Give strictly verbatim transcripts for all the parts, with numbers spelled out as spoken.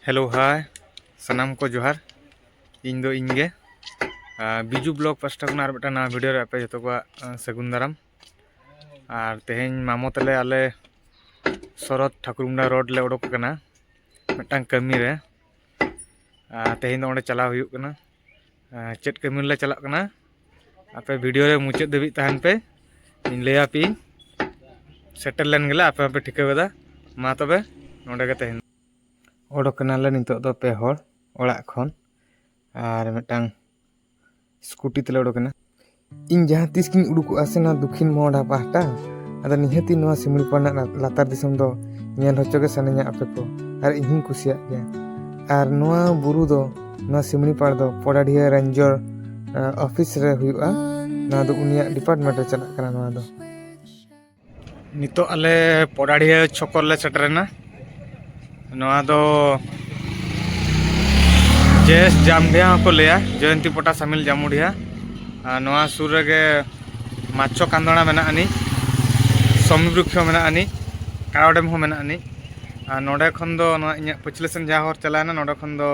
Hello, ᱦᱟᱭ, ᱥᱟᱱᱟᱢ ᱠᱚ ᱡᱚᱦᱟᱨ᱾ ᱤᱧ ᱫᱚ ᱤᱧ ᱜᱮ᱾ ᱟᱨ ᱵᱤᱡᱩ ᱵᱞᱚᱜ ᱯᱟᱥᱴᱟ ᱠᱷᱚᱱᱟᱜ ᱟᱨ ᱢᱤᱫᱴᱟᱝ ᱱᱟᱣᱟ ᱵᱷᱤᱰᱤᱭᱳ ᱨᱮ ᱟᱯᱮ ᱡᱚᱛᱚ ᱠᱚᱣᱟᱜ, ᱟᱸ, ᱥᱟᱹᱜᱩᱱ ᱫᱟᱨᱟᱢ᱾ ᱟᱨ ᱛᱮᱦᱮᱧ ᱢᱟᱢᱚ ᱛᱟᱞᱮ ᱟᱞᱮ ᱥᱚᱨᱚᱛ ᱴᱷᱟᱠᱩᱨ ᱢᱩᱱᱰᱟ ᱨᱳᱰ ᱞᱮ ᱚᱰᱚᱠ ᱟᱠᱟᱱᱟ ᱢᱤᱫᱴᱟᱝ ᱠᱟᱹᱢᱤ ᱨᱮ᱾ ᱟᱨ ᱛᱮᱦᱮᱧ ᱫᱚ ᱚᱸᱰᱮ ᱪᱟᱞᱟᱣ ᱦᱩᱭᱩᱜ ᱠᱟᱱᱟ᱾ ᱟᱨ ᱪᱮᱫ ᱠᱟᱹᱢᱤ ᱨᱮᱞᱮ ᱪᱟᱞᱟᱜ ᱠᱟᱱᱟ, ᱟᱯᱮ ᱵᱷᱤᱰᱤᱭᱳ ᱨᱮ ᱢᱩᱪᱟᱹᱫ ᱫᱷᱟᱹᱵᱤᱡ ᱛᱟᱦᱮᱱ ᱯᱮ, ᱤᱧ ᱞᱟᱹᱭ ᱟᱯᱮᱭᱟᱹᱧ᱾ ᱥᱮᱴᱮᱨ ᱞᱮᱱ ᱜᱮᱞᱮ, ᱟᱯᱮ ᱦᱚᱸᱯᱮ ᱴᱷᱤᱠᱟᱹ ᱠᱟᱫᱟ᱾ ᱢᱟ ᱛᱚᱵᱮ, ᱱᱚᱸᱰᱮ ᱜᱮ ᱛᱟᱦᱮᱱ᱾ ᱚᱰᱚᱠ ᱮᱱᱟᱞᱮ ᱱᱤᱛᱚᱜ ᱫᱚ ᱯᱮ ᱦᱚᱲ ᱚᱲᱟᱜ ᱠᱷᱚᱱ, ᱟᱨ ᱢᱤᱫᱴᱟᱝ ᱥᱠᱩᱴᱤ ᱛᱮᱞᱮ ᱚᱰᱚᱠ ᱮᱱᱟ᱾ ᱤᱧ ᱡᱟᱦᱟᱸ ᱛᱤᱥ ᱜᱤᱧ ᱩᱰᱩᱠᱚᱜᱼᱟ ᱥᱮ ᱱᱚᱣᱟ ᱫᱚᱠᱠᱷᱤᱱ ᱢᱚᱦᱚᱰᱟ ᱯᱟᱦᱴᱟ, ᱟᱫᱚ ᱱᱤᱦᱟᱹᱛᱤ ᱱᱚᱣᱟ ᱥᱤᱢᱲᱤᱯᱟᱲ ᱨᱮᱱᱟᱜ ᱞᱟᱛᱟᱨ ᱫᱤᱥᱚᱢ ᱫᱚ ᱧᱮᱞ ᱦᱚᱪᱚ ᱜᱮ ᱥᱟᱱᱟᱧᱟ ᱟᱯᱮ ᱠᱚ, ᱟᱨ ᱤᱧ ᱦᱚᱸᱧ ᱠᱩᱥᱤᱭᱟᱜ ᱜᱮᱭᱟ᱾ ᱟᱨ ᱱᱚᱣᱟ ᱵᱩᱨᱩ ᱫᱚ ᱱᱚᱣᱟ ᱥᱤᱢᱲᱤᱯᱟᱲ ᱫᱚ ᱯᱚᱰᱟᱰᱤᱦᱟᱹ ᱨᱮᱧᱡᱚᱨ, ᱟᱸ, ᱚᱯᱷᱤᱥ ᱨᱮ ᱦᱩᱭᱩᱜᱼᱟ᱾ ᱱᱚᱣᱟ ᱫᱚ ᱩᱱᱤᱭᱟᱜ ᱰᱤᱯᱟᱨᱴᱢᱮᱱᱴ ᱨᱮ ᱪᱟᱞᱟᱜ ᱠᱟᱱᱟ ᱱᱚᱣᱟ ᱫᱚ᱾ ᱱᱤᱛᱚᱜ ᱟᱞᱮ ᱯᱚᱰᱟᱰᱤᱦᱟᱹ ᱪᱷᱚᱠᱚ ᱨᱮᱞᱮ ᱥᱮᱴᱮᱨᱮᱱᱟ᱾ ᱱᱚᱣᱟ ᱫᱚ ᱡᱮ ᱮᱥ ᱡᱟᱢᱰᱤᱦᱟ ᱦᱚᱸᱠᱚ ᱞᱟᱹᱭᱟ, ᱡᱚᱭᱚᱱᱛᱤ ᱯᱚᱴᱟ ᱥᱟᱢᱤᱞ ᱡᱟᱢᱩᱰᱤᱦᱟ᱾ ᱟᱨ ᱱᱚᱣᱟ ᱥᱩᱨ ᱨᱮᱜᱮ ᱢᱟᱪᱷᱚ ᱠᱟᱸᱫᱚᱲᱟ ᱢᱮᱱᱟᱜ ᱟᱹᱱᱤᱡ, ᱥᱚᱢᱤ ᱵᱨᱩᱠᱷᱚ ᱢᱮᱱᱟᱜ ᱟᱹᱱᱤᱡ, ᱠᱟᱣ ᱰᱮᱢ ᱦᱚᱸ ᱢᱮᱱᱟᱜ ᱟᱹᱱᱤᱡ᱾ ᱟᱨ ᱱᱚᱸᱰᱮ ᱠᱷᱚᱱ ᱫᱚ, ᱱᱚᱣᱟ ᱤᱧᱟᱹᱜ ᱯᱟᱹᱪᱷᱞᱟᱹ ᱥᱮᱱ ᱡᱟᱦᱟᱸ ᱦᱚᱨ ᱪᱟᱞᱟᱣᱮᱱᱟ, ᱱᱚᱸᱰᱮ ᱠᱷᱚᱱ ᱫᱚ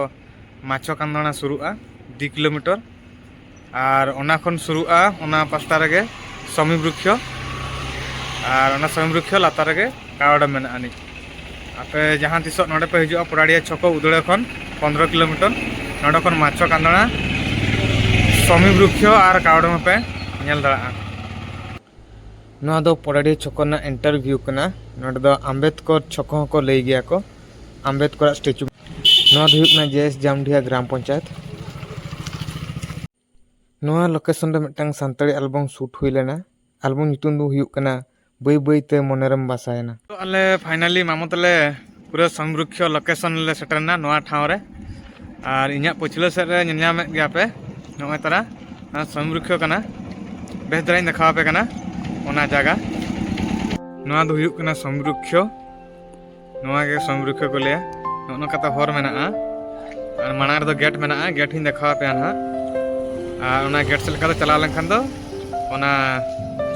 ᱢᱟᱪᱷᱚ ᱠᱟᱸᱫᱚᱲᱟ ᱥᱩᱨᱩᱜᱼᱟ ᱫᱩ ᱠᱤᱞᱳᱢᱤᱴᱟᱨ᱾ ᱟᱨ ᱚᱱᱟ ᱠᱷᱚᱱ ᱥᱩᱨᱩᱜᱼᱟ ᱚᱱᱟ ᱯᱟᱥᱴᱟ ᱨᱮᱜᱮ ᱥᱚᱢᱤ ᱵᱨᱩᱠᱷᱚ, ᱟᱨ ᱚᱱᱟ ᱥᱚᱢᱤ ᱵᱨᱩᱠᱷᱚ ᱞᱟᱛᱟᱨ ᱨᱮᱜᱮ ᱠᱟᱣᱰᱟ ᱢᱮᱱᱟᱜ ᱟᱹᱱᱤᱡ᱾ ᱟᱯᱮ ᱡᱟᱦᱟᱸ ᱛᱤᱥᱚᱜ ᱱᱚᱰᱮ ᱯᱮ ᱦᱤᱡᱩᱜᱼᱟ, ᱯᱚᱰᱟᱲᱤᱭᱟ ᱪᱷᱚᱠᱚ ᱩᱫᱽᱲᱟᱹ ᱠᱷᱚᱱ ᱯᱚᱱᱫᱽᱨᱚ ᱠᱤᱞᱳᱢᱤᱴᱟᱨ, ᱱᱚᱰᱮ ᱠᱷᱚᱱ ᱢᱟᱪᱷᱚ ᱠᱟᱸᱫᱚᱲᱟ, ᱥᱚᱢᱤ ᱵᱨᱩᱠᱷᱚ ᱟᱨ ᱠᱟᱣᱰᱟ ᱦᱚᱸᱯᱮ ᱧᱮᱞ ᱫᱟᱲᱮᱭᱟᱜᱼᱟ᱾ ᱱᱚᱣᱟ ᱫᱚ ᱯᱚᱰᱟᱲᱤᱭᱟ ᱪᱷᱚᱠᱚ ᱨᱮᱱᱟᱜ ᱤᱱᱴᱟᱨᱵᱷᱤᱭᱩ ᱠᱟᱱᱟ᱾ ᱱᱚᱰᱮ ᱫᱚ ᱟᱢᱵᱮᱫᱠᱚᱨ ᱪᱷᱚᱠᱚ ᱦᱚᱸᱠᱚ ᱞᱟᱹᱭ ᱜᱮᱭᱟ ᱠᱚ, ᱟᱢᱵᱮᱫᱠᱚᱨᱟᱜ ᱥᱴᱮᱪᱩ᱾ ᱱᱚᱣᱟ ᱫᱚ ᱦᱩᱭᱩᱜ ᱠᱟᱱᱟ ᱡᱮ ᱮᱥ ᱡᱟᱢᱰᱤᱦᱟ ᱜᱨᱟᱢ ᱯᱚᱧᱪᱟᱭᱮᱛ᱾ ᱱᱚᱣᱟ ᱞᱳᱠᱮᱥᱚᱱ ᱨᱮ ᱢᱤᱫᱴᱟᱝ ᱥᱟᱱᱛᱟᱲᱤ ᱮᱞᱵᱟᱢ ᱥᱩᱴ ᱦᱩᱭ ᱞᱮᱱᱟ᱾ ᱮᱞᱵᱟᱢ ᱧᱩᱛᱩᱢ ᱫᱚ ᱦᱩᱭᱩᱜ ᱠᱟᱱᱟ ᱵᱟᱹᱭ ᱵᱟᱹᱭ ᱛᱮ ᱢᱚᱱᱮ ᱨᱮᱢ ᱵᱟᱥᱟᱭᱮᱱᱟ᱾ ᱛᱚ ᱟᱞᱮ ᱯᱷᱟᱭᱱᱟᱞᱤ ᱢᱟᱢᱚ ᱛᱟᱞᱮ ᱯᱩᱨᱟᱹ ᱥᱚᱢᱤ ᱵᱨᱩᱠᱷᱚ ᱞᱳᱠᱮᱥᱚᱱ ᱞᱮ ᱥᱮᱴᱮᱨ ᱮᱱᱟ, ᱱᱚᱣᱟ ᱴᱷᱟᱶ ᱨᱮ᱾ ᱟᱨ ᱤᱧᱟᱹᱜ ᱯᱟᱹᱪᱷᱞᱟᱹ ᱥᱮᱫ ᱨᱮ ᱧᱮᱞ ᱧᱟᱢᱮᱫ ᱜᱮᱭᱟ ᱯᱮ, ᱱᱚᱜᱼᱚᱭ ᱛᱟᱨᱟ ᱥᱚᱢᱤ ᱵᱨᱩᱠᱷᱚ ᱠᱟᱱᱟ᱾ ᱵᱮᱥ ᱫᱷᱟᱨᱟᱧ ᱫᱮᱠᱷᱟᱣ ᱟᱯᱮ ᱠᱟᱱᱟ ᱚᱱᱟ ᱡᱟᱭᱜᱟ᱾ ᱱᱚᱣᱟ ᱫᱚ ᱦᱩᱭᱩᱜ ᱠᱟᱱᱟ ᱥᱚᱢᱤ ᱵᱨᱩᱠᱷᱚ᱾ ᱱᱚᱣᱟ ᱜᱮ ᱥᱚᱢᱤ ᱵᱨᱩᱠᱷᱚ ᱠᱚ ᱞᱟᱹᱭᱟ᱾ ᱱᱚᱜᱼᱚ ᱱᱚᱝᱠᱟᱛᱮ ᱦᱚᱨ ᱢᱮᱱᱟᱜᱼᱟ, ᱟᱨ ᱢᱟᱲᱟᱝ ᱨᱮᱫᱚ ᱜᱮᱴ ᱢᱮᱱᱟᱜᱼᱟ᱾ ᱜᱮᱴ ᱦᱚᱸᱧ ᱫᱮᱠᱷᱟᱣ ᱟᱯᱮᱭᱟ ᱱᱟᱦᱟᱜ᱾ ᱟᱨ ᱚᱱᱟ ᱜᱮᱴ ᱥᱮᱫ ᱞᱮᱠᱟᱛᱮ ᱪᱟᱞᱟᱣ ᱞᱮᱱᱠᱷᱟᱱ ᱫᱚ ᱚᱱᱟ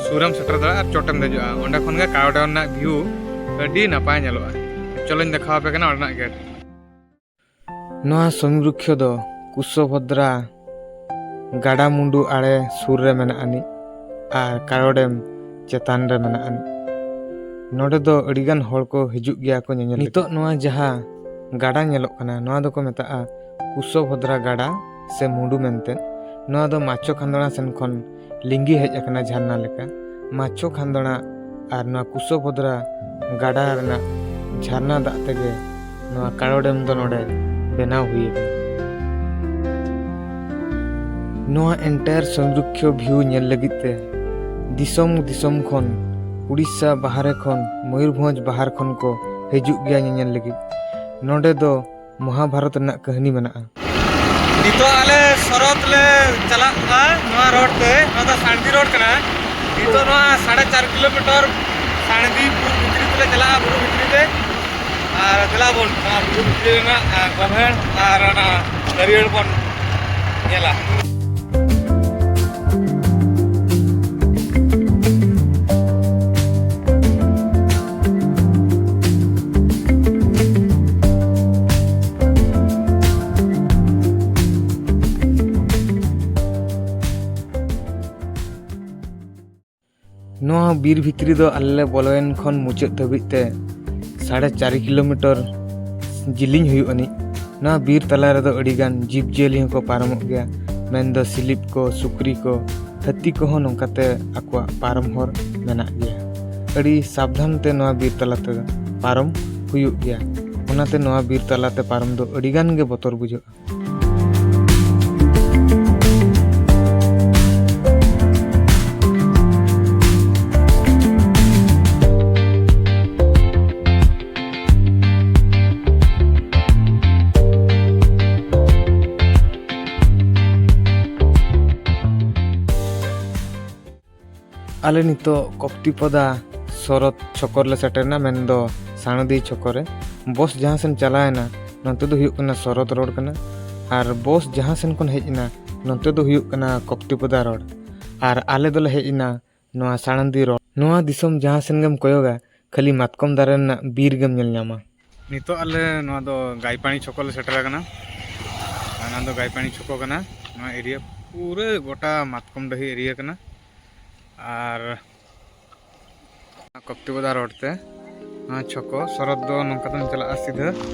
ᱥᱩᱨᱮᱢ ᱥᱮᱴᱮᱨ ᱫᱟᱲᱮᱭᱟᱜᱼᱟ ᱟᱨ ᱪᱚᱴᱮᱢ ᱫᱮᱡᱚᱜᱼᱟ᱾ ᱚᱸᱰᱮ ᱠᱷᱚᱱ ᱜᱮ ᱠᱟᱣᱰᱟᱣ ᱨᱮᱱᱟᱜ ᱵᱷᱤᱭᱩ ᱟᱹᱰᱤ ᱱᱟᱯᱟᱭ ᱧᱮᱞᱚᱜᱼᱟ᱾ ᱪᱚᱞᱚᱧ ᱫᱮᱠᱷᱟᱣ ᱟᱯᱮ ᱠᱟᱱᱟ ᱚᱸᱰᱮᱱᱟᱜ ᱜᱮᱴ᱾ ᱱᱚᱣᱟ ᱥᱚᱢᱤᱨᱩᱠᱠᱷᱚ ᱫᱚ ᱠᱩᱥᱚᱵᱷᱚᱫᱽᱨᱟ ᱜᱟᱰᱟ ᱢᱩᱸᱰᱩ ᱟᱲᱮ ᱥᱩᱨ ᱨᱮ ᱢᱮᱱᱟᱜ ᱟᱹᱱᱤᱡ ᱟᱨ ᱠᱟᱲᱚ ᱰᱮᱢ ᱪᱮᱛᱟᱱ ᱨᱮ ᱢᱮᱱᱟᱜ ᱟᱹᱱᱤᱡ᱾ ᱱᱚᱰᱮ ᱫᱚ ᱟᱹᱰᱤᱜᱟᱱ ᱦᱚᱲ ᱠᱚ ᱦᱤᱡᱩᱜ ᱜᱮᱭᱟ ᱠᱚ ᱧᱮᱧᱮᱞ ᱞᱟᱹᱜᱤᱫ᱾ ᱱᱤᱛᱚᱜ ᱱᱚᱣᱟ ᱡᱟᱦᱟᱸ ᱜᱟᱰᱟ ᱧᱮᱞᱚᱜ ᱠᱟᱱᱟ, ᱱᱚᱣᱟ ᱫᱚᱠᱚ ᱢᱮᱛᱟᱜᱼᱟ ᱠᱩᱥᱚᱵᱷᱚᱫᱽᱨᱟ ᱜᱟᱰᱟ ᱥᱮ ᱢᱩᱸᱰᱩ ᱢᱮᱱᱛᱮ᱾ ᱱᱚᱣᱟ ᱫᱚ ᱢᱟᱪᱚ ᱠᱷᱟᱸᱫᱽᱲᱟ ᱥᱮᱱ ᱠᱷᱚᱱ ᱞᱤᱸᱜᱤ ᱦᱮᱡ ᱟᱠᱟᱱᱟ ᱡᱷᱟᱨᱱᱟ ᱞᱮᱠᱟ᱾ ᱢᱟᱪᱚ ᱠᱷᱟᱸᱫᱽᱲᱟ ᱟᱨ ᱱᱚᱣᱟ ᱠᱩᱥᱚᱵᱷᱚᱫᱽᱨᱟ ᱜᱟᱰᱟ ᱨᱮᱱᱟᱜ ᱡᱷᱟᱨᱱᱟ ᱫᱟᱜ ᱛᱮᱜᱮ ᱱᱚᱣᱟ ᱠᱟᱲᱚ ᱰᱮᱢ ᱫᱚ ᱱᱚᱰᱮ ᱵᱮᱱᱟᱣ ᱦᱩᱭ ᱟᱠᱟᱱᱟ᱾ ᱱᱚᱣᱟ entire ᱥᱚᱢᱤᱨᱩᱠᱠᱷᱚ view ᱧᱮᱞ ᱞᱟᱹᱜᱤᱫ ᱛᱮ ᱫᱤᱥᱚᱢ ᱫᱤᱥᱚᱢ ᱠᱷᱚᱱ, ᱩᱲᱤᱥᱥᱟ ᱵᱟᱦᱨᱮ ᱠᱷᱚᱱ, ᱢᱚᱭᱩᱨᱵᱷᱚᱸᱡᱽ ᱵᱟᱦᱨᱮ ᱠᱷᱚᱱ ᱠᱚ ᱦᱤᱡᱩᱜ ᱜᱮᱭᱟ ᱧᱮᱧᱮᱞ ᱞᱟᱹᱜᱤᱫ᱾ ᱱᱚᱰᱮ ᱫᱚ ᱢᱚᱦᱟᱵᱷᱟᱨᱚᱛ ᱨᱮᱱᱟᱜ ᱠᱟᱹᱦᱱᱤ ᱢᱮᱱᱟᱜᱼᱟ᱾ ᱱᱤᱛᱚᱜ ᱟᱞᱮ ᱥᱚᱨᱚᱛ ᱞᱮ ᱪᱟᱞᱟᱜᱼᱟ ᱱᱚᱣᱟ road ᱛᱮ᱾ ᱱᱚᱣᱟ ᱫᱚ ᱥᱟᱬᱫᱤ road ᱠᱟᱱᱟ᱾ ᱱᱤᱛᱚᱜ ᱱᱚᱣᱟ ᱥᱟᱲᱮ ᱪᱟᱨ ᱠᱤᱞᱳᱢᱤᱴᱟᱨ ᱥᱟᱬᱫᱤ ᱵᱩᱨᱩ ᱵᱷᱤᱛᱨᱤ ᱛᱮᱞᱮ ᱪᱟᱞᱟᱜᱼᱟ, ᱵᱩᱨᱩ ᱵᱷᱤᱛᱨᱤ ᱛᱮ᱾ ᱟᱨ ᱫᱮᱞᱟ ᱵᱚᱱ ᱱᱚᱣᱟ ᱵᱩᱨᱩ ᱵᱷᱤᱛᱨᱤ ᱨᱮᱱᱟᱜ, ᱟᱨ, ᱜᱚᱵᱷᱮᱲ ᱟᱨ ᱚᱱᱟ ᱱᱟᱹᱨᱭᱟᱹᱲ ᱵᱚᱱ ᱧᱮᱞᱟ᱾ ᱱᱚᱣᱟ ᱵᱤᱨ ᱵᱷᱤᱛᱨᱤ ᱫᱚ ᱟᱞᱮ ᱞᱮ ᱵᱚᱞᱚᱭᱮᱱ ᱠᱷᱚᱱ ᱢᱩᱪᱟᱹᱫ ᱫᱷᱟᱹᱵᱤᱡ ᱛᱮ ᱥᱟᱲᱮ ᱪᱟᱨ ᱠᱤᱞᱳᱢᱤᱴᱟᱨ ᱡᱤᱞᱤᱧ ᱦᱩᱭᱩᱜ ᱟᱹᱱᱤᱡ᱾ ᱱᱚᱣᱟ ᱵᱤᱨ ᱛᱟᱞᱟ ᱨᱮᱫᱚ ᱟᱹᱰᱤᱜᱟᱱ ᱡᱤᱵᱽᱼᱡᱤᱭᱟᱹᱞᱤ ᱦᱚᱸᱠᱚ ᱯᱟᱨᱚᱢᱚᱜ ᱜᱮᱭᱟ, ᱢᱮᱱᱫᱚ ᱥᱤᱞᱤᱯ ᱠᱚ, ᱥᱩᱠᱨᱤ ᱠᱚ, ᱦᱟᱹᱛᱤ ᱠᱚᱦᱚᱸ ᱱᱚᱝᱠᱟᱛᱮ ᱟᱠᱚᱣᱟᱜ ᱯᱟᱨᱚᱢ ᱦᱚᱨ ᱢᱮᱱᱟᱜ ᱜᱮᱭᱟ᱾ ᱟᱹᱰᱤ ᱥᱟᱵᱫᱷᱟᱱ ᱛᱮ ᱱᱚᱣᱟ ᱵᱤᱨ ᱛᱟᱞᱟᱛᱮ ᱯᱟᱨᱚᱢ ᱦᱩᱭᱩᱜ ᱜᱮᱭᱟ᱾ ᱚᱱᱟᱛᱮ ᱱᱚᱣᱟ ᱵᱤᱨ ᱛᱟᱞᱟᱛᱮ ᱯᱟᱨᱚᱢ ᱫᱚ ᱟᱹᱰᱤᱜᱟᱱ ᱜᱮ ᱵᱚᱛᱚᱨ ᱵᱩᱡᱷᱟᱹᱜᱼᱟ᱾ ᱟᱞᱮ ᱱᱤᱛᱚᱜ ᱠᱚᱯᱴᱤᱯᱚᱫᱟ ᱥᱚᱨᱚᱛ ᱪᱷᱚᱠᱚ ᱨᱮᱞᱮ ᱥᱮᱴᱮᱨᱱᱟ, ᱢᱮᱱᱫᱚ ᱥᱟᱬᱫᱤ ᱪᱷᱚᱠᱚ ᱨᱮ᱾ ᱵᱚᱥ ᱡᱟᱦᱟᱸ ᱥᱮᱱ ᱪᱟᱞᱟᱣ ᱮᱱᱟ, ᱱᱚᱱᱛᱮ ᱫᱚ ᱦᱩᱭᱩᱜ ᱠᱟᱱᱟ ᱥᱚᱨᱚᱛ road ᱠᱟᱱᱟ, ᱟᱨ ᱵᱚᱥ ᱡᱟᱦᱟᱸ ᱥᱮᱱ ᱠᱷᱚᱱ ᱦᱮᱡ ᱮᱱᱟ, ᱱᱚᱱᱛᱮ ᱫᱚ ᱦᱩᱭᱩᱜ ᱠᱟᱱᱟ ᱠᱚᱯᱴᱤᱯᱚᱫᱟ road᱾ ᱟᱨ ᱟᱞᱮ ᱫᱚᱞᱮ ᱦᱮᱡ ᱮᱱᱟ ᱱᱚᱣᱟ ᱥᱟᱬᱫᱤ road᱾ ᱱᱚᱣᱟ ᱫᱤᱥᱚᱢ ᱡᱟᱦᱟᱸ ᱥᱮᱱ ᱜᱮᱢ ᱠᱚᱭᱚᱜᱟ, ᱠᱷᱟᱹᱞᱤ ᱢᱟᱛᱠᱚᱢ ᱫᱟᱨᱮ ᱨᱮᱱᱟᱜ ᱵᱤᱨ ᱜᱮᱢ ᱧᱮᱞ ᱧᱟᱢᱟ᱾ ᱱᱤᱛᱚᱜ ᱟᱞᱮ ᱱᱚᱣᱟ ᱫᱚ ᱜᱟᱭᱯᱟᱲᱤ ᱪᱷᱚᱠᱚ ᱞᱮ ᱥᱮᱴᱮᱨ ᱟᱠᱟᱱᱟ᱾ ᱟᱨ ᱱᱚᱣᱟ ᱫᱚ ᱜᱟᱭᱯᱟᱲᱤ ᱪᱷᱚᱠᱚ ᱠᱟᱱᱟ᱾ ᱱᱚᱣᱟ ᱮᱨᱤᱭᱟ ᱯᱩᱨᱟᱹ ᱜᱚᱴᱟ ᱢᱟᱛᱠᱚᱢ ᱰᱟᱹᱦᱤ ᱮᱨᱤᱭᱟ ᱠᱟᱱᱟ᱾ ᱟᱨ ᱠᱚᱯᱴᱤᱵᱚᱫᱟ ᱨᱳᱰ ᱛᱮ ᱱᱚᱣᱟ ᱪᱷᱚᱠᱚ ᱥᱚᱨᱚᱛ ᱫᱚ ᱱᱚᱝᱠᱟ ᱛᱮᱢ ᱪᱟᱞᱟᱜᱼᱟ ᱥᱤᱫᱷᱟᱹ,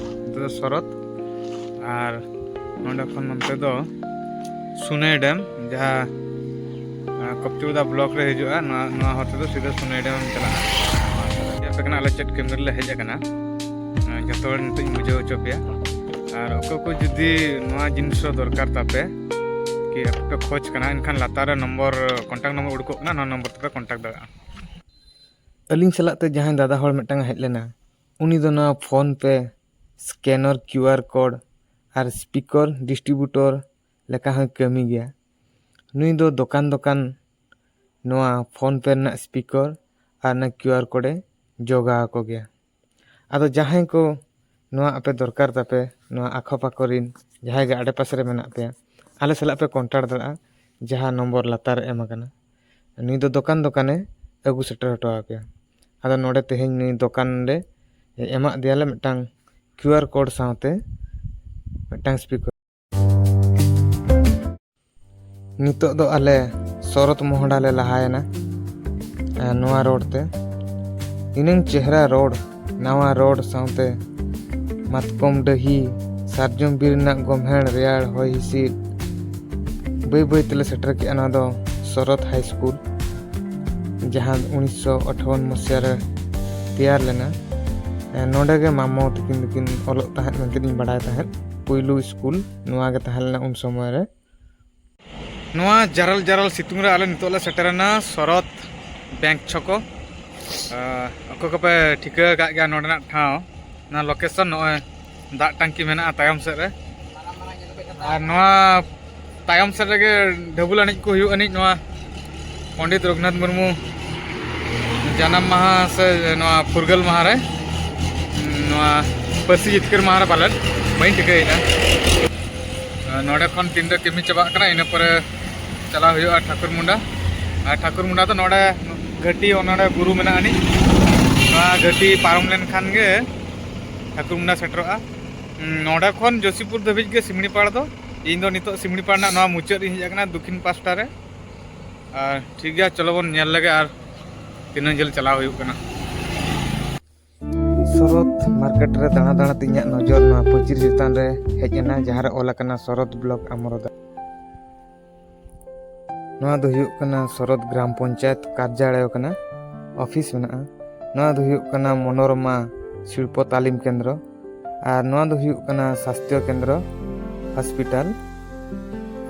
ᱱᱚᱛᱮ ᱫᱚ ᱥᱚᱨᱚᱛ᱾ ᱟᱨ ᱱᱚᱸᱰᱮ ᱠᱷᱚᱱ ᱱᱚᱱᱛᱮ ᱫᱚ ᱥᱩᱱᱟᱹᱭ ᱰᱮᱢ, ᱡᱟᱦᱟᱸ ᱠᱚᱯᱴᱤᱵᱚᱫᱟ ᱵᱞᱚᱠ ᱨᱮ ᱦᱤᱡᱩᱜᱼᱟ᱾ ᱱᱚᱣᱟ ᱱᱚᱣᱟ ᱦᱚᱨ ᱛᱮᱫᱚ ᱥᱤᱫᱷᱟᱹ ᱥᱩᱱᱟᱹᱭ ᱰᱮᱢ ᱮᱢ ᱪᱟᱞᱟᱜᱼᱟ᱾ ᱟᱯᱮ ᱠᱟᱱᱟ ᱟᱞᱮ ᱪᱮᱫ ᱠᱟᱹᱢᱤ ᱨᱮᱞᱮ ᱦᱮᱡ ᱟᱠᱟᱱᱟ, ᱡᱚᱛᱚ ᱦᱚᱲ ᱱᱤᱛᱚᱜ ᱤᱧ ᱵᱩᱡᱷᱟᱹᱣ ᱦᱚᱪᱚ ᱯᱮᱭᱟ᱾ ᱟᱨ ᱚᱠᱚᱭ ᱠᱚ ᱡᱩᱫᱤ ᱱᱚᱣᱟ ᱡᱤᱱᱤᱥ ᱦᱚᱸ ᱫᱚᱨᱠᱟᱨ ᱛᱟᱯᱮ, ᱠᱤ ᱟᱯᱮ ᱯᱮ ᱠᱷᱚᱡᱽ ᱠᱟᱱᱟ, ᱮᱱᱠᱷᱟᱱ ᱞᱟᱛᱟᱨ ᱨᱮ ᱱᱚᱢᱵᱚᱨ, ᱠᱚᱱᱴᱟᱠᱴ ᱱᱚᱢᱵᱚᱨ ᱩᱰᱩᱠᱚᱜ ᱠᱟᱱᱟ, ᱱᱚᱣᱟ ᱱᱚᱢᱵᱚᱨ ᱛᱮᱯᱮ ᱠᱚᱱᱴᱟᱠᱴ ᱫᱟᱲᱮᱭᱟᱜᱼᱟ᱾ ᱟᱹᱞᱤᱧ ᱥᱟᱞᱟᱜ ᱛᱮ ᱡᱟᱦᱟᱸᱭ ᱫᱟᱫᱟ ᱦᱚᱲ ᱢᱤᱫᱴᱟᱝ ᱮ ᱦᱮᱡ ᱞᱮᱱᱟ, ᱩᱱᱤ ᱫᱚ ᱱᱚᱣᱟ PhonePe scanner, QR code ᱟᱨ speaker distributor ᱞᱮᱠᱟ ᱦᱚᱸᱭ ᱠᱟᱹᱢᱤ ᱜᱮᱭᱟ᱾ ᱱᱩᱭ ᱫᱚ ᱫᱚᱠᱟᱱ ᱫᱚᱠᱟᱱ ᱱᱚᱣᱟ PhonePe ᱨᱮᱱᱟᱜ speaker ᱟᱨ ᱚᱱᱟ QR code ᱮ ᱡᱚᱜᱟᱣ ᱟᱠᱚ ᱜᱮᱭᱟ᱾ ᱟᱫᱚ ᱡᱟᱦᱟᱸᱭ ᱠᱚ ᱱᱚᱣᱟ ᱟᱯᱮ ᱫᱚᱨᱠᱟᱨ ᱛᱟᱯᱮ, ᱱᱚᱣᱟ ᱟᱠᱷᱚ ᱯᱟᱠᱚ ᱨᱤᱱ ᱡᱟᱦᱟᱸᱭ ᱜᱮ ᱟᱰᱮ ᱯᱟᱥᱮ ᱨᱮ ᱢᱮᱱᱟᱜ ᱯᱮᱭᱟ, ᱟᱞᱮ ᱥᱟᱞᱟᱜ ᱯᱮ ᱠᱚᱱᱴᱟᱠᱴ ᱫᱟᱲᱮᱭᱟᱜᱼᱟ, ᱡᱟᱦᱟᱸ ᱱᱚᱢᱵᱚᱨ ᱞᱟᱛᱟᱨ ᱨᱮ ᱮᱢ ᱟᱠᱟᱱᱟ᱾ ᱱᱩᱭ ᱫᱚ ᱫᱚᱠᱟᱱ ᱫᱚᱠᱟᱱᱮ ᱟᱹᱜᱩ ᱥᱮᱴᱮᱨ ᱦᱚᱴᱚ ᱟᱯᱮᱭᱟ᱾ ᱟᱫᱚ ᱱᱚᱰᱮ ᱛᱮᱦᱮᱧ ᱱᱩᱭ ᱫᱚᱠᱟᱱ ᱨᱮ ᱮᱢᱟᱜ ᱫᱮᱭᱟᱞᱮ ᱢᱤᱫᱴᱟᱝ QR code ᱥᱟᱶᱛᱮ ᱢᱤᱫᱴᱟᱝ speaker᱾ ᱱᱤᱛᱚᱜ ᱫᱚ ᱟᱞᱮ ᱥᱚᱨᱚᱛ ᱢᱚᱦᱰᱟ ᱞᱮ ᱞᱟᱦᱟᱭᱮᱱᱟ, ᱟᱨ ᱱᱚᱣᱟ ᱨᱳᱰ ᱛᱮ᱾ ᱛᱤᱱᱟᱹᱝ ᱪᱮᱦᱨᱟ ᱨᱳᱰ, ᱱᱟᱣᱟ ᱨᱳᱰ ᱥᱟᱶᱛᱮ ᱢᱟᱛᱠᱚᱢ ᱰᱟᱹᱦᱤ, ᱥᱟᱨᱡᱚᱢ ᱵᱤᱨ ᱨᱮᱱᱟᱜ ᱜᱚᱢᱦᱮᱲ ᱨᱮᱭᱟᱲ ᱦᱚᱭ ᱦᱤᱸᱥᱤᱫ᱾ ᱵᱟᱹᱭ ᱵᱟᱹᱭ ᱛᱮᱞᱮ ᱥᱮᱴᱮᱨ ᱠᱮᱜᱼᱟ ᱱᱚᱣᱟ ᱫᱚ ᱥᱚᱨᱚᱛ ᱦᱟᱭ ᱥᱠᱩᱞ, ᱡᱟᱦᱟᱸ ᱩᱱᱤᱥᱥᱚ ᱟᱴᱷᱟᱣᱚᱱ ᱢᱚᱥᱤᱦᱟ ᱨᱮ ᱛᱮᱭᱟᱨ ᱞᱮᱱᱟ᱾ ᱮ, ᱱᱚᱰᱮ ᱜᱮ ᱢᱟᱢᱚ ᱛᱟᱹᱠᱤᱱ ᱫᱚᱠᱤᱱ ᱚᱞᱚᱜ ᱛᱟᱦᱮᱸᱫ ᱢᱮᱱᱛᱮ ᱤᱧ ᱵᱟᱰᱟᱭ ᱛᱟᱦᱮᱸᱫ᱾ ᱯᱩᱭᱞᱩ ᱥᱠᱩᱞ ᱱᱚᱣᱟ ᱜᱮ ᱛᱟᱦᱮᱸ ᱞᱮᱱᱟ ᱩᱱ ᱥᱚᱢᱚᱭ ᱨᱮ᱾ ᱱᱚᱣᱟ ᱡᱟᱨᱟᱞ ᱡᱟᱨᱟᱞ ᱥᱤᱛᱩᱝ ᱨᱮ ᱟᱞᱮ ᱱᱤᱛᱚᱜ ᱞᱮ ᱥᱮᱴᱮᱨᱮᱱᱟ ᱥᱚᱨᱚᱛ ᱵᱮᱝᱠ ᱪᱷᱚᱠᱚ᱾ ᱟᱨ ᱚᱠᱚᱭ ᱠᱚᱯᱮ ᱴᱷᱤᱠᱟᱹ ᱟᱠᱟᱫ ᱜᱮᱭᱟ ᱱᱚᱰᱮᱱᱟᱜ ᱴᱷᱟᱶ, ᱚᱱᱟ ᱞᱳᱠᱮᱥᱚᱱ ᱱᱚᱜᱼᱚᱭ ᱫᱟᱜ ᱴᱟᱝᱠᱤ ᱢᱮᱱᱟᱜᱼᱟ ᱛᱟᱭᱚᱢ ᱥᱮᱫ ᱨᱮ᱾ ᱟᱨ ᱱᱚᱣᱟ ᱛᱟᱭᱚᱢ ᱥᱮᱫ ᱨᱮᱜᱮ ᱰᱷᱟᱹᱵᱩᱞ ᱮᱱᱮᱡ ᱠᱚ ᱦᱩᱭᱩᱜ ᱟᱹᱱᱤᱡ, ᱱᱚᱣᱟ ᱯᱚᱱᱰᱤᱛ ᱨᱚᱜᱷᱩᱱᱟᱛᱷ ᱢᱩᱨᱢᱩ ᱡᱟᱱᱟᱢ ᱢᱟᱦᱟ ᱥᱮ ᱱᱚᱣᱟ ᱯᱷᱩᱨᱜᱟᱹᱞ ᱢᱟᱦᱟ ᱨᱮ, ᱱᱚᱣᱟ ᱯᱟᱹᱨᱥᱤ ᱡᱤᱛᱠᱟᱹᱨ ᱢᱟᱦᱟ ᱨᱮ ᱯᱟᱞᱮᱫ, ᱵᱟᱹᱧ ᱴᱷᱤᱠᱟᱹᱭᱮᱫᱟ᱾ ᱱᱚᱰᱮ ᱠᱷᱚᱱ ᱛᱤᱱᱨᱮ ᱠᱟᱹᱢᱤ ᱪᱟᱵᱟᱜ ᱠᱟᱱᱟ, ᱤᱱᱟᱹ ᱯᱚᱨᱮ ᱪᱟᱞᱟᱣ ᱦᱩᱭᱩᱜᱼᱟ ᱴᱷᱟᱹᱠᱩᱨ ᱢᱩᱸᱰᱟ᱾ ᱟᱨ ᱴᱷᱟᱹᱠᱩᱨ ᱢᱩᱸᱰᱟ ᱫᱚ ᱱᱚᱰᱮ ᱜᱷᱟᱹᱴᱤ, ᱱᱚᱰᱮ ᱵᱩᱨᱩ ᱢᱮᱱᱟᱜ ᱟᱹᱱᱤᱡ, ᱱᱚᱣᱟ ᱜᱷᱟᱹᱴᱤ ᱯᱟᱨᱚᱢ ᱞᱮᱱᱠᱷᱟᱱ ᱜᱮ ᱴᱷᱟᱹᱠᱩᱨᱢᱩᱱᱰᱟ ᱥᱮᱴᱮᱨᱚᱜᱼᱟ᱾ ᱩᱸ, ᱱᱚᱰᱮ ᱠᱷᱚᱱ ᱡᱳᱥᱤᱯᱩᱨ ᱫᱷᱟᱹᱵᱤᱡ ᱜᱮ ᱥᱤᱢᱲᱤᱯᱟᱲ ᱫᱚ᱾ ᱤᱧ ᱫᱚ ᱱᱤᱛᱚᱜ ᱥᱤᱢᱲᱤᱯᱟᱲ ᱨᱮᱱᱟᱜ ᱱᱚᱣᱟ ᱢᱩᱪᱟᱹᱫ ᱨᱤᱧ ᱦᱮᱡ ᱟᱠᱟᱱᱟ, ᱫᱚᱠᱷᱤᱱ ᱯᱟᱥᱴᱟ ᱨᱮ᱾ ᱟᱨ ᱴᱷᱤᱠ ᱜᱮᱭᱟ, ᱪᱚᱞᱚ ᱵᱚᱱ ᱧᱮᱞ ᱞᱮᱜᱮ ᱟᱨ ᱛᱤᱱᱟᱹᱜ ᱡᱷᱟᱹᱞ ᱪᱟᱞᱟᱣ ᱦᱩᱭᱩᱜ ᱠᱟᱱᱟ᱾ ᱥᱚᱨᱚᱛ ᱢᱟᱨᱠᱮᱴ ᱨᱮ ᱫᱟᱬᱟ ᱫᱟᱬᱟ ᱛᱮ ᱤᱧᱟᱹᱜ ᱱᱚᱡᱚᱨ ᱱᱚᱣᱟ ᱯᱟᱹᱪᱤᱨ ᱪᱮᱛᱟᱱ ᱨᱮ ᱦᱮᱡ ᱮᱱᱟ, ᱡᱟᱦᱟᱸ ᱨᱮ ᱚᱞ ᱟᱠᱟᱱᱟ ᱥᱚᱨᱚᱛ ᱵᱞᱚᱠ ᱟᱢᱚᱨᱚᱫᱟ᱾ ᱱᱚᱣᱟ ᱫᱚ ᱦᱩᱭᱩᱜ ᱠᱟᱱᱟ ᱥᱚᱨᱚᱛ ᱜᱨᱟᱢ ᱯᱚᱧᱪᱟᱭᱮᱛ ᱠᱟᱨᱡᱟᱞᱚᱭ ᱠᱟᱱᱟ, ᱚᱯᱷᱤᱥ ᱢᱮᱱᱟᱜᱼᱟ᱾ ᱱᱚᱣᱟ ᱫᱚ ᱦᱩᱭᱩᱜ ᱠᱟᱱᱟ ᱢᱚᱱᱳᱨᱚᱢᱟ ᱥᱤᱞᱯᱚ ᱛᱟᱞᱤᱢ ᱠᱮᱱᱫᱨᱚ, ᱟᱨ ᱱᱚᱣᱟ ᱫᱚ ᱦᱩᱭᱩᱜ ᱠᱟᱱᱟ ᱥᱟᱥᱛᱷᱚ ᱠᱮᱱᱫᱨᱚ ᱦᱚᱥᱯᱤᱴᱟᱞ,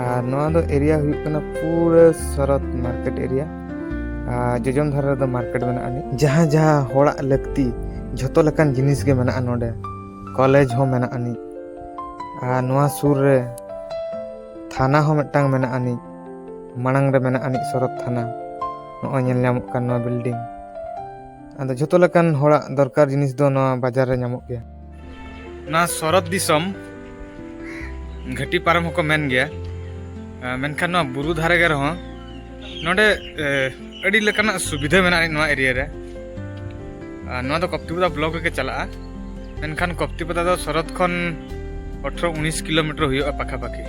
ᱟᱨ ᱱᱚᱣᱟ ᱫᱚ ᱮᱨᱤᱭᱟ ᱦᱩᱭᱩᱜ ᱠᱟᱱᱟ ᱯᱩᱨᱟᱹ ᱥᱚᱨᱚᱛ ᱢᱟᱨᱠᱮᱴ ᱮᱨᱤᱭᱟ᱾ ᱟᱨ ᱡᱚᱡᱚᱢ ᱫᱷᱟᱨᱮ ᱨᱮᱫᱚ ᱢᱟᱨᱠᱮᱴ ᱢᱮᱱᱟᱜ ᱟᱹᱱᱤᱡ, ᱡᱟᱦᱟᱸ ᱡᱟᱦᱟᱸ ᱦᱚᱲᱟᱜ ᱞᱟᱹᱠᱛᱤ ᱡᱷᱚᱛᱚ ᱞᱮᱠᱟᱱ ᱡᱤᱱᱤᱥ ᱜᱮ ᱢᱮᱱᱟᱜᱼᱟ ᱱᱚᱰᱮ᱾ ᱠᱚᱞᱮᱡᱽ ᱦᱚᱸ ᱢᱮᱱᱟᱜ ᱟᱹᱱᱤᱡ, ᱟᱨ ᱱᱚᱣᱟ ᱥᱩᱨ ᱨᱮ ᱛᱷᱟᱱᱟ ᱦᱚᱸ ᱢᱤᱫᱴᱟᱝ ᱢᱮᱱᱟᱜ ᱟᱹᱱᱤᱡ, ᱢᱟᱲᱟᱝ ᱨᱮ ᱢᱮᱱᱟᱜ ᱟᱹᱱᱤᱡ ᱥᱚᱨᱚᱛ ᱛᱷᱟᱱᱟ᱾ ᱱᱚᱜᱼᱚᱭ ᱧᱮᱞ ᱧᱟᱢᱚᱜ ᱠᱟᱱ ᱱᱚᱣᱟ ᱵᱤᱞᱰᱤᱝ᱾ ᱟᱫᱚ ᱡᱷᱚᱛᱚ ᱞᱮᱠᱟᱱ ᱦᱚᱲᱟᱜ ᱫᱚᱨᱠᱟᱨ ᱡᱤᱱᱤᱥ ᱫᱚ ᱱᱚᱣᱟ ᱵᱟᱡᱟᱨ ᱨᱮ ᱧᱟᱢᱚᱜ ᱜᱮᱭᱟ᱾ ᱱᱚᱣᱟ ᱥᱚᱨᱚᱛ ᱫᱤᱥᱚᱢ ᱜᱷᱟᱹᱴᱤ ᱯᱟᱨᱚᱢ ᱦᱚᱸᱠᱚ ᱢᱮᱱ ᱜᱮᱭᱟ, ᱮ, ᱢᱮᱱᱠᱷᱟᱱ ᱱᱚᱣᱟ ᱵᱩᱨᱩ ᱫᱷᱟᱨᱮ ᱜᱮ ᱨᱮᱦᱚᱸ ᱱᱚᱰᱮ, ᱮ, ᱟᱹᱰᱤ ᱞᱮᱠᱟᱱᱟᱜ ᱥᱩᱵᱤᱫᱷᱟ ᱢᱮᱱᱟᱜᱼᱟ ᱱᱚᱣᱟ ᱮᱨᱤᱭᱟ ᱨᱮ᱾ ᱟᱨ ᱱᱚᱣᱟ ᱫᱚ ᱠᱚᱯᱛᱤᱯᱟᱫᱟ ᱵᱞᱚᱠ ᱨᱮᱜᱮ ᱪᱟᱞᱟᱜᱼᱟ, ᱢᱮᱱᱠᱷᱟᱱ ᱠᱚᱯᱛᱤᱯᱟᱫᱟ ᱫᱚ ᱥᱚᱨᱚᱛ ᱠᱷᱚᱱ ᱟᱴᱷᱨᱚ ᱩᱱᱤᱥ ᱠᱤᱞᱳᱢᱤᱴᱟᱨ ᱦᱩᱭᱩᱜᱼᱟ ᱯᱟᱠᱷᱟᱯᱟᱠᱷᱤ᱾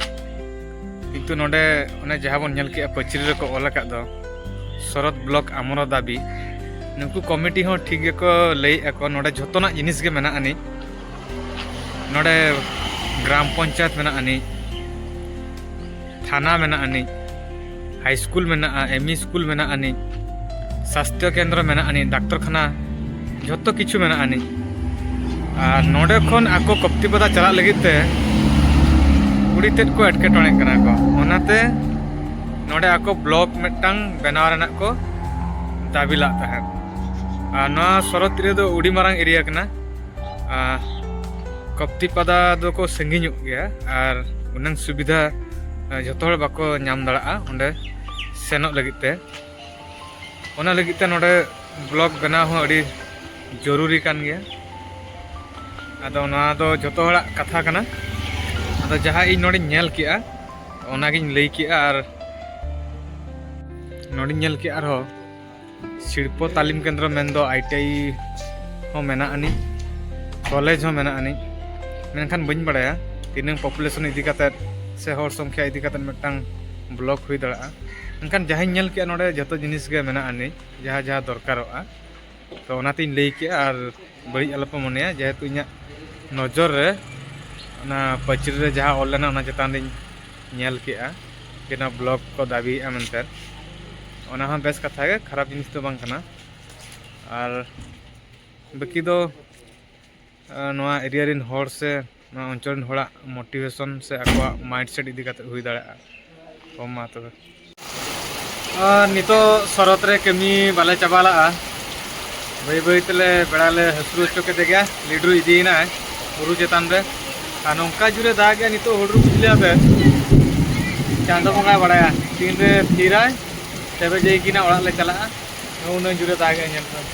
ᱠᱤᱱᱛᱩ ᱱᱚᱰᱮ ᱚᱱᱮ ᱡᱟᱦᱟᱸ ᱵᱚᱱ ᱧᱮᱞ ᱠᱮᱜᱼᱟ, ᱯᱟᱹᱪᱨᱤ ᱨᱮᱠᱚ ᱚᱞ ᱟᱠᱟᱫ ᱫᱚ ᱥᱚᱨᱚᱛ ᱵᱞᱚᱠ ᱟᱢᱚᱨᱚ ᱫᱟᱵᱤ, ᱱᱩᱠᱩ ᱠᱚᱢᱤᱴᱤ ᱦᱚᱸ ᱴᱷᱤᱠ ᱜᱮᱠᱚ ᱞᱟᱹᱭᱮᱫᱼᱟ ᱠᱚ, ᱱᱚᱰᱮ ᱡᱷᱚᱛᱚᱱᱟᱜ ᱡᱤᱱᱤᱥ ᱜᱮ ᱢᱮᱱᱟᱜ ᱟᱹᱱᱤᱡ᱾ ᱱᱚᱰᱮ ᱜᱨᱟᱢ ᱯᱚᱧᱪᱟᱭᱮᱛ ᱢᱮᱱᱟᱜ ᱟᱹᱱᱤᱡ, ᱛᱷᱟᱱᱟ ᱢᱮᱱᱟᱜ ᱟᱹᱱᱤᱡ, ᱦᱟᱭ ᱥᱠᱩᱞ ᱢᱮᱱᱟᱜᱼᱟ, ᱮᱢ ᱤ ᱥᱠᱩᱞ ᱢᱮᱱᱟᱜ ᱟᱹᱱᱤᱡ, ᱥᱟᱥᱛᱷᱚ ᱠᱮᱱᱫᱨᱚ ᱢᱮᱱᱟᱜ ᱟᱹᱱᱤᱡ, ᱰᱟᱠᱛᱚᱨ ᱠᱷᱟᱱᱟ, ᱡᱷᱚᱛᱚ ᱠᱤᱪᱷᱩ ᱢᱮᱱᱟᱜ ᱟᱹᱱᱤᱡ᱾ ᱟᱨ ᱱᱚᱰᱮ ᱠᱷᱚᱱ ᱟᱠᱚ ᱠᱚᱯᱛᱤᱯᱟᱫᱟ ᱪᱟᱞᱟᱜ ᱞᱟᱹᱜᱤᱫ ᱛᱮ ᱟᱹᱰᱤ ᱛᱮᱫ ᱠᱚ ᱮᱴᱠᱮᱴᱚᱬᱮᱜ ᱠᱟᱱᱟ ᱠᱚ, ᱚᱱᱟᱛᱮ ᱱᱚᱰᱮ ᱟᱠᱚ ᱵᱞᱚᱠ ᱢᱤᱫᱴᱟᱝ ᱵᱮᱱᱟᱣ ᱨᱮᱱᱟᱜ ᱠᱚ ᱫᱟᱹᱵᱤ ᱞᱟᱜ ᱛᱟᱦᱮᱸᱫ᱾ ᱟᱨ ᱱᱚᱣᱟ ᱥᱚᱨᱚᱛ ᱮᱨᱤᱭᱟ ᱫᱚ ᱟᱹᱰᱤ ᱢᱟᱨᱟᱝ ᱮᱨᱤᱭᱟ ᱠᱟᱱᱟ᱾ ᱟᱨ ᱠᱚᱯᱛᱤᱯᱟᱫᱟ ᱫᱚᱠᱚ ᱥᱟᱺᱜᱤᱧᱚᱜ ᱜᱮᱭᱟ, ᱟᱨ ᱩᱱᱟᱹᱝ ᱥᱩᱵᱤᱫᱷᱟ, ᱟᱨ ᱡᱷᱚᱛᱚ ᱦᱚᱲ ᱵᱟᱠᱚ ᱧᱟᱢ ᱫᱟᱲᱮᱭᱟᱜᱼᱟ ᱚᱸᱰᱮ ᱥᱮᱱᱚᱜ ᱞᱟᱹᱜᱤᱫ ᱛᱮ᱾ ᱚᱱᱟ ᱞᱟᱹᱜᱤᱫ ᱛᱮ ᱱᱚᱰᱮ ᱵᱞᱚᱠ ᱵᱮᱱᱟᱣ ᱦᱚᱸ ᱟᱹᱰᱤ ᱡᱚᱨᱩᱨᱤ ᱠᱟᱱ ᱜᱮᱭᱟ᱾ ᱟᱫᱚ ᱱᱚᱣᱟ ᱫᱚ ᱡᱷᱚᱛᱚ ᱦᱚᱲᱟᱜ ᱠᱟᱛᱷᱟ ᱠᱟᱱᱟ᱾ ᱟᱫᱚ ᱡᱟᱦᱟᱸ ᱤᱧ ᱱᱚᱰᱮᱧ ᱧᱮᱞ ᱠᱮᱜᱼᱟ, ᱚᱱᱟᱜᱤᱧ ᱞᱟᱹᱭ ᱠᱮᱜᱼᱟ᱾ ᱟᱨ ᱱᱚᱰᱮᱧ ᱧᱮᱞ ᱠᱮᱜᱼᱟ ᱟᱨᱦᱚᱸ ᱥᱤᱞᱯᱚ ᱛᱟᱞᱤᱢ ᱠᱮᱱᱫᱨᱚ ᱢᱮᱱᱫᱚ ᱟᱭ ᱴᱤ ᱟᱭ ᱦᱚᱸ ᱢᱮᱱᱟᱜ ᱟᱹᱱᱤᱡ᱾ ᱠᱚᱞᱮᱡᱽ ᱦᱚᱸ ᱢᱮᱱᱟᱜ ᱟᱹᱱᱤᱡ, ᱢᱮᱱᱠᱷᱟᱱ ᱵᱟᱹᱧ ᱵᱟᱲᱟᱭᱟ ᱛᱤᱱᱟᱹᱝ ᱯᱚᱯᱩᱞᱮᱥᱚᱱ ᱤᱫᱤ ᱠᱟᱛᱮᱫ ᱥᱮ ᱦᱚᱲ ᱥᱚᱝᱠᱷᱭᱟ ᱤᱫᱤ ᱠᱟᱛᱮᱫ ᱢᱤᱫᱴᱟᱝ ᱵᱞᱚᱠ ᱦᱩᱭ ᱫᱟᱲᱮᱭᱟᱜᱼᱟ᱾ ᱢᱮᱱᱠᱷᱟᱱ ᱡᱟᱦᱟᱸᱧ ᱧᱮᱞ ᱠᱮᱜᱼᱟ, ᱱᱚᱰᱮ ᱡᱚᱛᱚ ᱡᱤᱱᱤᱥ ᱜᱮ ᱢᱮᱱᱟᱜ ᱟᱹᱱᱤᱡ, ᱡᱟᱦᱟᱸ ᱡᱟᱦᱟᱸ ᱫᱚᱨᱠᱟᱨᱚᱜᱼᱟ᱾ ᱛᱚ ᱚᱱᱟᱛᱤᱧ ᱞᱟᱹᱭ ᱠᱮᱜᱼᱟ, ᱟᱨ ᱵᱟᱹᱲᱤᱡ ᱟᱞᱚᱯᱮ ᱢᱚᱱᱮᱭᱟ, ᱡᱮᱦᱮᱛᱩ ᱤᱧᱟᱹᱜ ᱱᱚᱡᱚᱨ ᱨᱮ ᱚᱱᱟ ᱯᱟᱹᱪᱨᱤ ᱨᱮ ᱡᱟᱦᱟᱸ ᱚᱞ ᱞᱮᱱᱟ, ᱚᱱᱟ ᱪᱮᱛᱟᱱ ᱨᱤᱧ ᱧᱮᱞ ᱠᱮᱜᱼᱟ ᱡᱮ ᱱᱚᱣᱟ ᱵᱞᱚᱠ ᱠᱚ ᱫᱟᱹᱵᱤᱭᱮᱜᱼᱟ ᱢᱮᱱᱛᱮ᱾ ᱚᱱᱟ ᱦᱚᱸ ᱵᱮᱥ ᱠᱟᱛᱷᱟ ᱜᱮ, ᱠᱷᱟᱨᱟᱯ ᱡᱤᱱᱤᱥ ᱫᱚ ᱵᱟᱝ ᱠᱟᱱᱟ᱾ ᱟᱨ ᱵᱟᱹᱠᱤ ᱫᱚ, ᱟᱨ ᱱᱚᱣᱟ ᱮᱨᱤᱭᱟ ᱨᱮᱱ ᱦᱚᱲ ᱥᱮ ᱱᱚᱣᱟ ᱚᱧᱪᱚᱞ ᱨᱮᱱ ᱦᱚᱲᱟᱜ ᱢᱳᱴᱤᱵᱷᱮᱥᱚᱱ ᱥᱮ ᱟᱠᱚᱣᱟᱜ ᱢᱟᱭᱤᱱᱰᱥᱮᱴ ᱤᱫᱤ ᱠᱟᱛᱮ ᱦᱩᱭ ᱫᱟᱲᱮᱭᱟᱜᱼᱟ᱾ ᱛᱚ ᱢᱟ ᱛᱚᱵᱮ, ᱟᱨ ᱱᱤᱛᱚᱜ ᱥᱚᱨᱚᱛ ᱨᱮ ᱠᱟᱹᱢᱤ ᱵᱟᱞᱮ ᱪᱟᱵᱟ ᱞᱟᱜᱼᱟ, ᱵᱟᱹᱭ ᱵᱟᱹᱭ ᱛᱮᱞᱮ ᱵᱮᱲᱟ ᱞᱮ ᱦᱟᱹᱥᱩᱨ ᱦᱚᱪᱚ ᱠᱮᱫᱮ ᱜᱮᱭᱟ, ᱞᱤᱰᱨᱩ ᱤᱫᱤᱭᱮᱱᱟᱭ ᱵᱩᱨᱩ ᱪᱮᱛᱟᱱ ᱨᱮ᱾ ᱟᱨ ᱱᱚᱝᱠᱟ ᱡᱳᱨᱮ ᱫᱟᱜᱮᱜᱼᱟ ᱱᱤᱛᱚᱜ ᱦᱩᱰᱩᱨ ᱵᱤᱡᱽᱞᱤ ᱟᱛᱮ, ᱪᱟᱸᱫᱚ ᱵᱚᱸᱜᱟᱭ ᱵᱟᱲᱟᱭᱟ ᱛᱤᱱᱨᱮ ᱛᱷᱤᱨᱟᱭ, ᱛᱚᱵᱮ ᱡᱮ ᱠᱤᱱᱟ ᱚᱲᱟᱜ ᱞᱮ ᱪᱟᱞᱟᱜᱼᱟ᱾ ᱩᱱᱟᱹᱜ ᱡᱳᱨᱮ ᱫᱟᱜᱮᱜᱼᱟ, ᱧᱮᱞ ᱠᱚᱢ,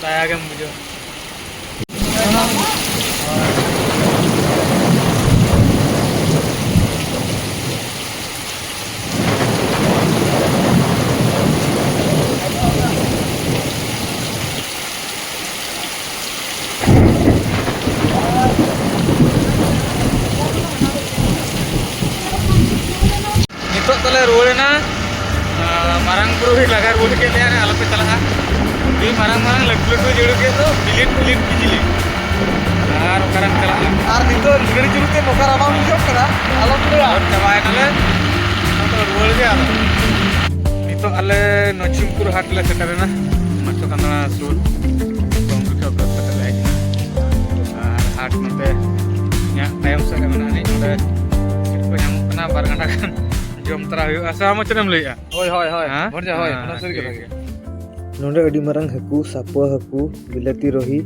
ᱫᱟᱭᱟ ᱜᱮᱢ ᱵᱩᱡᱷᱟᱹᱣᱟ᱾ ᱱᱤᱛᱚᱜ ᱫᱚᱞᱮ ᱨᱩᱣᱟᱹᱲᱮᱱᱟ᱾ ᱟᱨ ᱢᱟᱨᱟᱝ ᱵᱩᱨᱩ ᱦᱚᱸᱭ ᱞᱟᱜᱟ ᱨᱩᱣᱟᱹᱲ ᱠᱮᱫ ᱞᱮᱭᱟ, ᱟᱞᱚᱯᱮ ᱪᱟᱞᱟᱜᱼᱟ᱾ ᱟᱹᱰᱤ ᱢᱟᱨᱟᱝ ᱢᱟᱨᱟᱝ ᱞᱟᱹᱴᱩ ᱞᱟᱹᱴᱩ ᱡᱟᱹᱲᱩ ᱠᱮᱫ ᱫᱚ, ᱵᱤᱞᱤᱱ ᱵᱤᱞᱤᱱ ᱵᱤᱡᱽᱞᱤ᱾ ᱟᱨ ᱚᱠᱟᱨᱮᱢ ᱪᱟᱞᱟᱜᱼᱟ? ᱟᱨ ᱱᱤᱛᱚᱜ ᱜᱟᱹᱰᱤ ᱪᱩᱨᱩᱡ ᱛᱮ ᱢᱚᱠᱟ ᱨᱟᱵᱟᱝ ᱵᱩᱡᱷᱟᱹᱜ ᱠᱟᱱᱟ, ᱟᱞᱚᱢ ᱞᱟᱹᱭᱟ᱾ ᱟᱨ ᱪᱟᱵᱟᱭᱮᱱᱟᱞᱮ, ᱱᱤᱛᱚᱜ ᱨᱩᱣᱟᱹᱲ ᱜᱮ ᱟᱫᱚ᱾ ᱱᱤᱛᱚᱜ ᱟᱞᱮ ᱱᱚᱪᱷᱤᱢᱯᱩᱨ ᱦᱟᱴ ᱞᱮ ᱥᱮᱴᱮᱨᱮᱱᱟ, ᱢᱟᱪᱷᱚ ᱠᱟᱸᱫᱽᱲᱟ ᱥᱩᱨ ᱠᱚᱢ ᱠᱟᱛᱮ ᱞᱮ ᱦᱮᱡ ᱮᱱᱟ᱾ ᱟᱨ ᱦᱟᱴ ᱱᱚᱛᱮ ᱤᱧᱟᱹᱜ ᱛᱟᱭᱚᱢ ᱥᱮᱫ ᱨᱮ ᱢᱮᱱᱟᱜᱼᱟ, ᱱᱚᱰᱮ ᱪᱮᱫ ᱠᱚ ᱧᱟᱢᱚᱜ ᱠᱟᱱᱟ, ᱵᱟᱨ ᱜᱟᱱᱰᱟ ᱜᱟᱱ ᱡᱚᱢ ᱛᱚᱨᱟ ᱦᱩᱭᱩᱜᱼᱟ᱾ ᱥᱮ ᱟᱢ ᱪᱮᱫ ᱮᱢ ᱞᱟᱹᱭᱮᱜᱼᱟ? ᱦᱳᱭ, ᱦᱳᱭ, ᱦᱳᱭ᱾ ᱦᱮᱸ? ᱵᱷᱚᱨᱡᱟ, ᱦᱳᱭ, ᱦᱮᱸ, ᱚᱱᱟ ᱥᱟᱹᱨᱤ ᱴᱷᱤᱠ ᱠᱟᱛᱷᱟ ᱜᱮ᱾ ᱜᱮᱭᱟ᱾ ᱱᱚᱰᱮ ᱟᱹᱰᱤ ᱢᱟᱨᱟᱝ ᱦᱟᱹᱠᱩ, ᱥᱟᱯᱣᱟ ᱦᱟᱹᱠᱩ, ᱵᱤᱞᱟᱹᱛᱤ ᱨᱚᱦᱤ,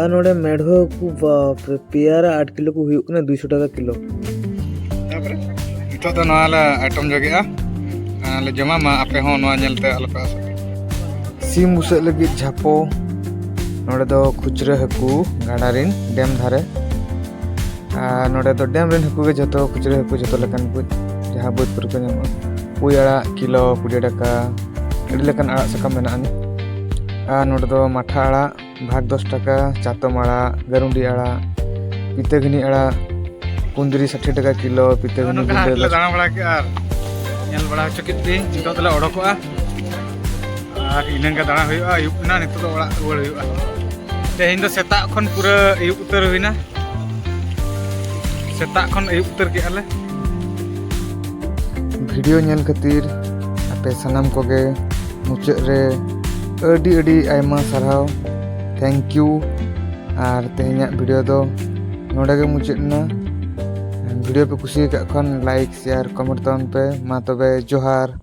ᱟᱨ ᱱᱚᱰᱮ ᱢᱮᱲᱦᱚ ᱦᱟᱹᱠᱩ, ᱵᱟᱯ ᱨᱮ, ᱯᱮᱭᱟ ᱨᱮ ᱟᱴ ᱠᱤᱞᱳ ᱠᱚ ᱦᱩᱭᱩᱜ ᱠᱟᱱᱟ, ᱫᱩᱭᱥᱚ ᱴᱟᱠᱟ ᱠᱤᱞᱳ᱾ ᱛᱟᱯᱚᱨᱮ ᱱᱤᱛᱚᱜ ᱫᱚ ᱱᱚᱣᱟ ᱞᱮ ᱟᱭᱴᱮᱢ ᱡᱚᱜᱮᱜᱼᱟ, ᱟᱨ ᱞᱮ ᱡᱚᱢᱟ᱾ ᱢᱟ ᱟᱯᱮ ᱦᱚᱸ ᱱᱚᱣᱟ ᱧᱮᱞᱛᱮ ᱟᱞᱚᱯᱮ ᱟᱥᱟᱜᱼᱟ᱾ ᱥᱤᱢ ᱵᱩᱥᱟᱹᱜ ᱞᱟᱹᱜᱤᱫ ᱡᱷᱟᱯᱚ, ᱱᱚᱰᱮ ᱫᱚ ᱠᱷᱩᱪᱨᱟᱹ ᱦᱟᱹᱠᱩ, ᱜᱟᱰᱟ ᱨᱮᱱ, ᱰᱮᱢ ᱫᱷᱟᱨᱮ᱾ ᱟᱨ ᱱᱚᱰᱮ ᱫᱚ ᱰᱮᱢ ᱨᱮᱱ ᱦᱟᱹᱠᱩ ᱜᱮ ᱡᱷᱚᱛᱚ, ᱠᱷᱩᱪᱨᱟᱹ ᱦᱟᱹᱠᱩ ᱡᱷᱚᱛᱚ ᱞᱮᱠᱟᱱ ᱠᱚ, ᱡᱟᱦᱟᱸ ᱵᱟᱹᱫᱽ ᱠᱚᱨᱮ ᱠᱚ ᱧᱟᱢᱚᱜᱼᱟ᱾ ᱯᱩᱭ ᱟᱲᱟᱜ ᱠᱤᱞᱳ ᱠᱩᱲᱤ ᱴᱟᱠᱟ, ᱟᱹᱰᱤ ᱞᱮᱠᱟᱱ ᱟᱲᱟᱜ ᱥᱟᱠᱟᱢ ᱢᱮᱱᱟᱜᱼᱟ᱾ ᱟᱨ ᱱᱚᱰᱮ ᱫᱚ ᱢᱟᱴᱷᱟ ᱟᱲᱟᱜ, ᱵᱷᱟᱜᱽ ᱫᱚᱥ ᱴᱟᱠᱟ, ᱪᱟᱛᱚᱢ ᱟᱲᱟᱜ, ᱜᱟᱹᱨᱩᱱᱰᱤ ᱟᱲᱟᱜ, ᱯᱤᱛᱟᱹᱜᱷᱟᱹᱱᱤ ᱟᱲᱟᱜ, ᱠᱩᱸᱫᱽᱨᱤ ᱥᱟᱴᱷᱤ ᱴᱟᱠᱟ ᱠᱤᱞᱳ, ᱯᱤᱛᱟᱹᱜᱷᱟᱹᱱᱤ ᱱᱚᱝᱠᱟ ᱦᱟᱴ ᱵᱤᱞᱟᱹ ᱞᱮ ᱫᱚᱥ ᱫᱟᱬᱟ ᱵᱟᱲᱟ ᱠᱮᱫᱼᱟ ᱟᱨ ᱧᱮᱞ ᱵᱟᱲᱟ ᱦᱚᱪᱚ ᱠᱮᱫ ᱯᱮᱭᱟᱹᱧ᱾ ᱱᱤᱛᱚᱜ ᱫᱚᱞᱮ ᱚᱰᱚᱠᱚᱜᱼᱟ ᱟᱨ ᱤᱱᱟᱹᱝ ᱜᱮ ᱫᱟᱬᱟ ᱦᱩᱭᱩᱜᱼᱟ᱾ ᱟᱹᱭᱩᱵ ᱮᱱᱟ, ᱱᱤᱛᱚᱜ ᱫᱚ ᱚᱲᱟᱜ ᱨᱩᱣᱟᱹᱲ ᱦᱩᱭᱩᱜᱼᱟ᱾ ᱛᱮᱦᱮᱧ ᱫᱚ ᱥᱮᱛᱟᱜ ᱠᱷᱚᱱ ᱯᱩᱨᱟᱹ ᱟᱹᱭᱩᱵ ᱩᱛᱟᱹᱨ ᱦᱩᱭᱱᱟ᱾ ᱥᱮᱛᱟᱜ ᱠᱷᱚᱱ ᱟᱹᱭᱩᱵ ᱩᱛᱟᱹᱨ ᱠᱮᱜᱼᱟ ᱞᱮ᱾ ᱵᱷᱤᱰᱤᱭᱳ ᱧᱮᱞ ᱠᱷᱟᱹᱛᱤᱨ ᱟᱯᱮ ᱥᱟᱱᱟᱢ ᱠᱚᱜᱮ ᱢᱩᱪᱟᱹᱫ ᱨᱮ ᱟᱹᱰᱤ ᱟᱹᱰᱤ ᱟᱭᱢᱟ ᱥᱟᱨᱦᱟᱣ᱾ Thank you. ᱟᱨ ᱛᱮᱦᱮᱧᱟᱜ ᱵᱷᱤᱰᱤᱭᱳ ᱫᱚ ᱱᱚᱰᱮ ᱜᱮ ᱢᱩᱪᱟᱹᱫ ᱮᱱᱟ᱾ ᱵᱷᱤᱰᱤᱭᱳ ᱯᱮ ᱠᱩᱥᱤ ᱟᱠᱟᱫ ᱠᱷᱟᱱ like, share, comment ᱛᱟᱵᱚᱱ ᱯᱮ᱾ ᱢᱟ ᱛᱚᱵᱮ ᱡᱚᱦᱟᱨ᱾